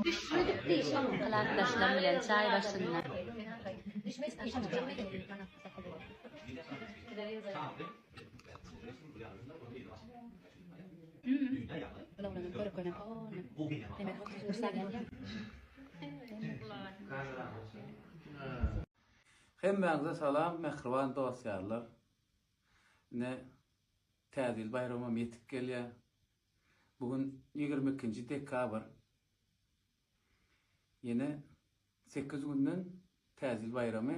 Klasdaşlarym bilen çaý başynda. Hemmäňize salam mähriban dost-ýarlar. Ine Täze ýyl baýramam ýetip gelýär. Bu gün 22-nji dekabr. Ýene 8 günden Täze ýyl baýramy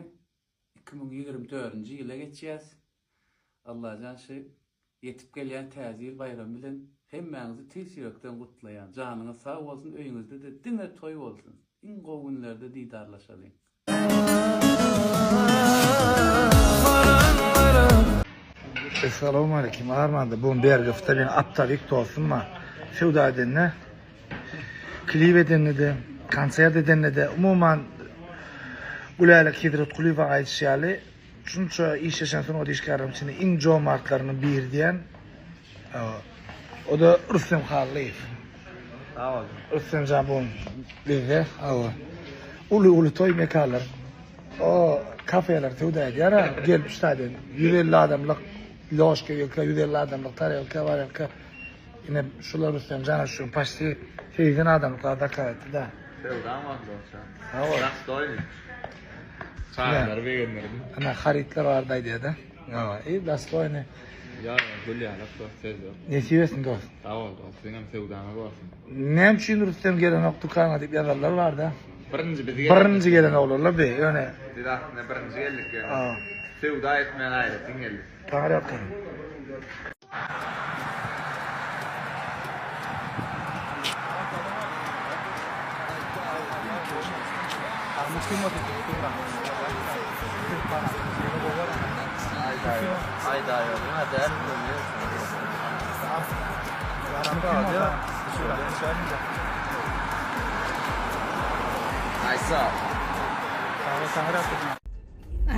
2024-nji ýyla geçýäs. Allajan şu ýetip gelýän Täze ýyl baýramy bilen hemmäňizi tüýs ýürekden gutlaýan. Janyňyz sag bolsun, öýüňizde-de diňe toý bolsun. Iň gowy günlerde didarlaşalyň. Essalawmaleýkim Armanda bu gün Bergowda meň Aptawik dostum bar. Söwda edende, klip edende-de, konsert edende-de, umuman Gülälek Hezretgulyýewaň aýdyşy ýaly, şunça işleşen sungat işgärleriniň içinde iň jomartlarynyň biri diýen. O-da Rüstem Hallyýew. Sag boluň. Rüstem jan bu gün bizde. Hawa. Uly-uly toý mekanlar, o kafeler söwda edýär-ä, gelip şu taýdan 150 adamlyk ložka ýa 150 adamlyk tarelka, barelka. Ine şular Rüstem jana şu paçti 80 adamlyk zat zakaz etdi-de. Söwdaň bolsun dostjan. Sag bol. Dostoýny. Çagalary begendirdim. Ine harytlar barada aýdýar-da. Hawa, i dostoýny. Ýa ýa gül ýalak dost söz ýok. Nesip etsin dost. Sag bol dost siziňem söwdaňyz bolsun. Näme üçin Rüstem gelenok dükana diýip ýazanlar barda. Birinji biz geldik. Birinji gelen oglanlar bi ýöne. Biz aslynda birinji geldik ýöne. Söwda etmäne aýratyn geldik. Taňry ýalkasyn.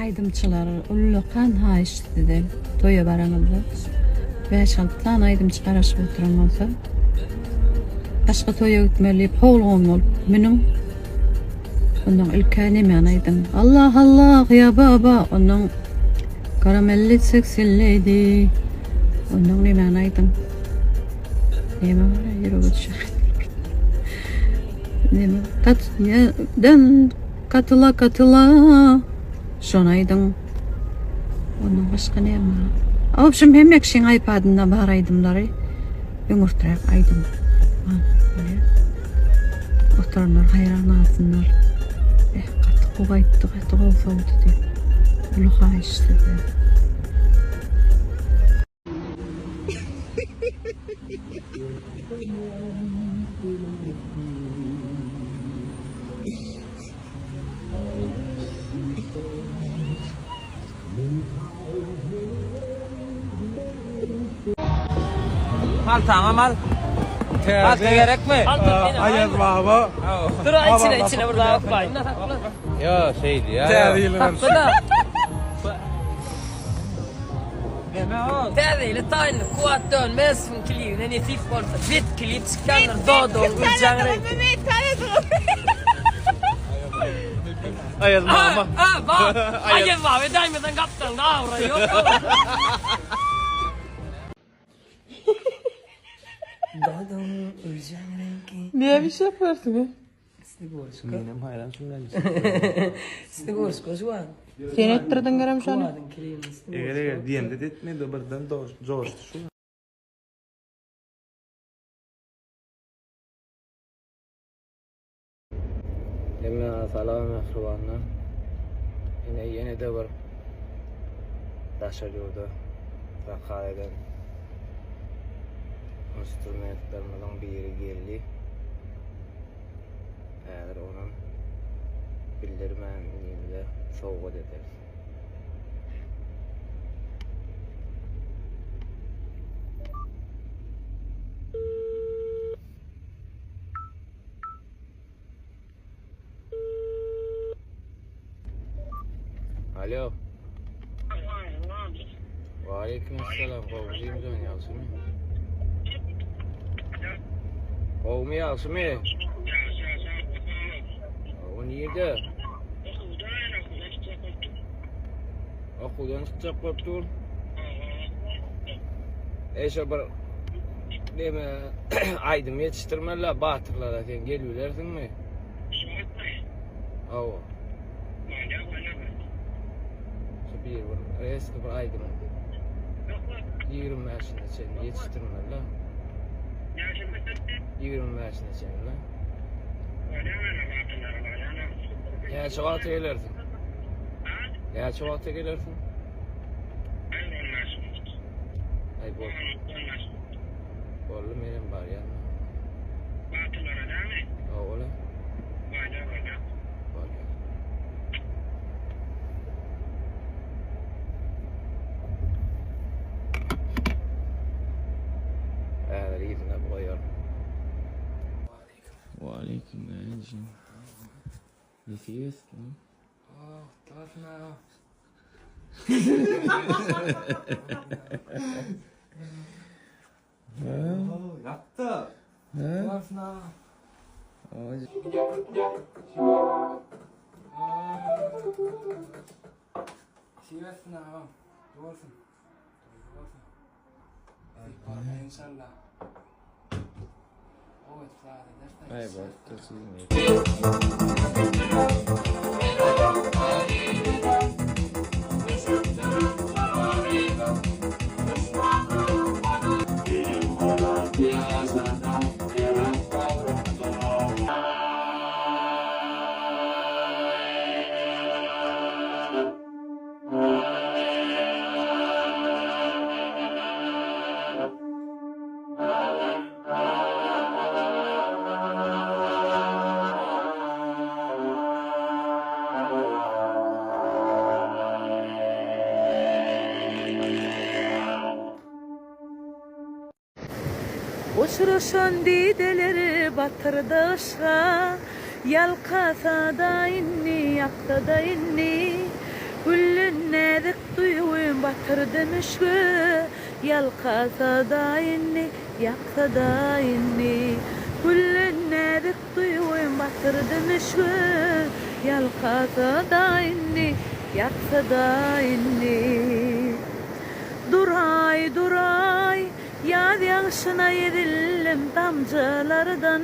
Aýdymçylar ullakan haýyş sizden toýa baraňyzda bäş-alty sany aýdymçy garaşyp oturan bolsa başga toýa gitmeli diýip howlugan bolup münüň ondan ilkä nemäni aýdyň Allah Allah ýa baba ondan karamelli sexy lady ondan nemäni aýdyň neme bar ýürege düşer neme kat den Katyla katyla şony aýdyň. Ondan başga näme bar? Obşim hemme kişiň iPadynda bar aýdymlary öňürträk aýdyň. Oturanlar haýran galsynlar. Eh, gaty gowy aýtdy, gaty gowy sowdy diýip. Uly haýyş sizden. Paltaňam al. Palta gerekmi? Aýaz baba. Dur içine içine bir zat okpaýyn. Ýo, şeýdi ýa. Täze ýylyň Täze ýyla taýynlyk Kuwat Dönmezowyň klibine nesip bolsa bet klip çykýandyr Dodoň ürjaň reňki. Aýaz mama. A, ba, Aýaz baba edäýmeseň gapdalyňda abraý ýok. Dodoň ürjaň reňki. Näme iş yapýarsyň? Menem haýran şundan. Snegurçka juwan. Sen etdirdiň gerem şony. Kuwadyň klibini Snegurçka. Eger eger diýende etmedi birden joşdy şu. Hemmäňize salam mähribanlar. Ine ýene-de bir daşary ýurda zakaz eden instrumentlerimiziň biri geldi. Häzir onam bildirmän inimize sowgat ederis. Alo. Waleýkim assalam. Gowmy jigimjan ýagşymy? Gowmy ýagşymy? Nirde? Okuwdan çykjak bolup dur. Eý şo bir neme aýdym ýetişdirmeli batyrlara sen gelibilersiňmi? Hawa. Şu bir bir reski bir aýdym. 25-ine çenli ýetişdirmeli. 25-ine çenli. Näçe wagta gelersiň? Näçe wagta gelersiň? Aý bol. Boldy menem barýan. Batyrlara dämi? Hawa. Bolýar bolýar. Bolýar. Häzir yzyna goýaryn. Waleýkim näjim. Nesip etsin. Ýatda. Nesip etsin agam. Bolsun. Bolsun. Inşallah. Aý Uçraşan dideleri batyrdy yşga, Ýalkasa-da indi, ýaksa-da indi, Güllen näzik duýgym batyrdy müşge, Ýalkasa-da indi, ýaksa-da indi, Güllen näzik duýgym batyrdy müşge, Ýalkasa-da indi, ýaksa-da indi. Duraý, duraý, ýaz ýagşyna ezildim damjalardan,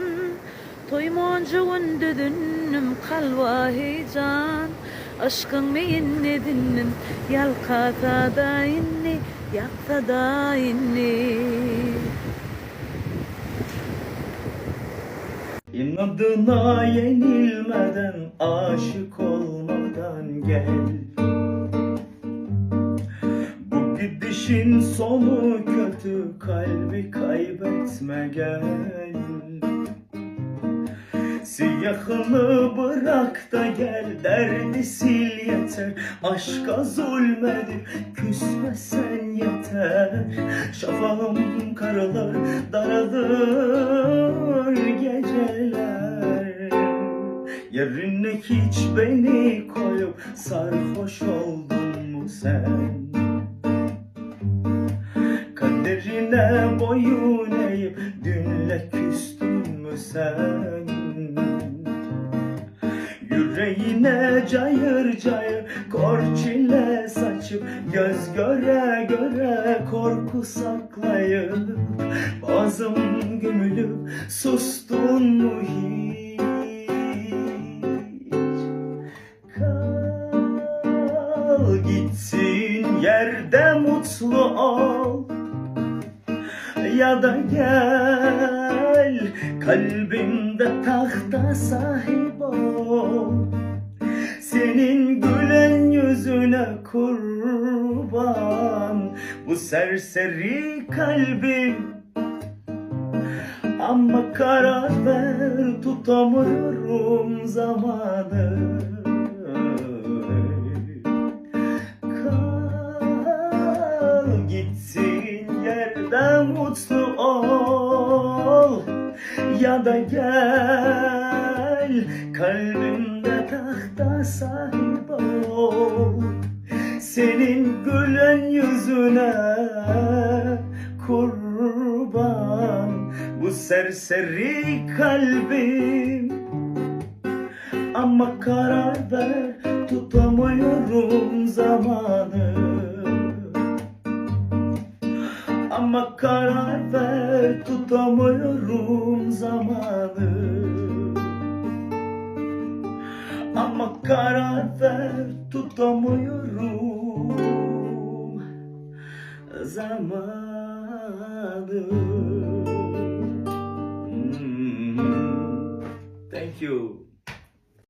Toý monjugyn düzündim kalba heýjan, Yşkyň meýin edindim, ýalkasa-da indi, ýaksa-da indi. Inadyna yenilmeden aşık olmadan gel Bu gidişin sonu kötü kalbi kaybetme gel Siyahını bırak da gel derdi sil yeter Aşka zulmedip küsme sen yeter Şafağım karalır daralır geceler Yerine hiç beni koyup sarhoş oldun mu sen? Kaderine boyun eğip dünle küstün mü sen? Yüreğine cayır cayır kor çile saçıp Göz göre göre korku saklayıp Boğazım gömülüp sustun mu hiç? Kal gitsin yerde mutlu ol Ya da gel kalbimde tahta sahip ol Senin gülen yüzüne kurban Bu serseri kalbim Ama karar ver tutamıyorum zamanı Kal gitsin yerde mutlu ol Ya da gel kalbimde tahta sahip ol Senin gülen yüzüne kurban Bu serseri kalbim. Ama karar ver tutamıyorum zamanı Ama karar ver tutamıyorum zamanı Ama karar ver tutamıyorum zamanı. Mm. Thank you.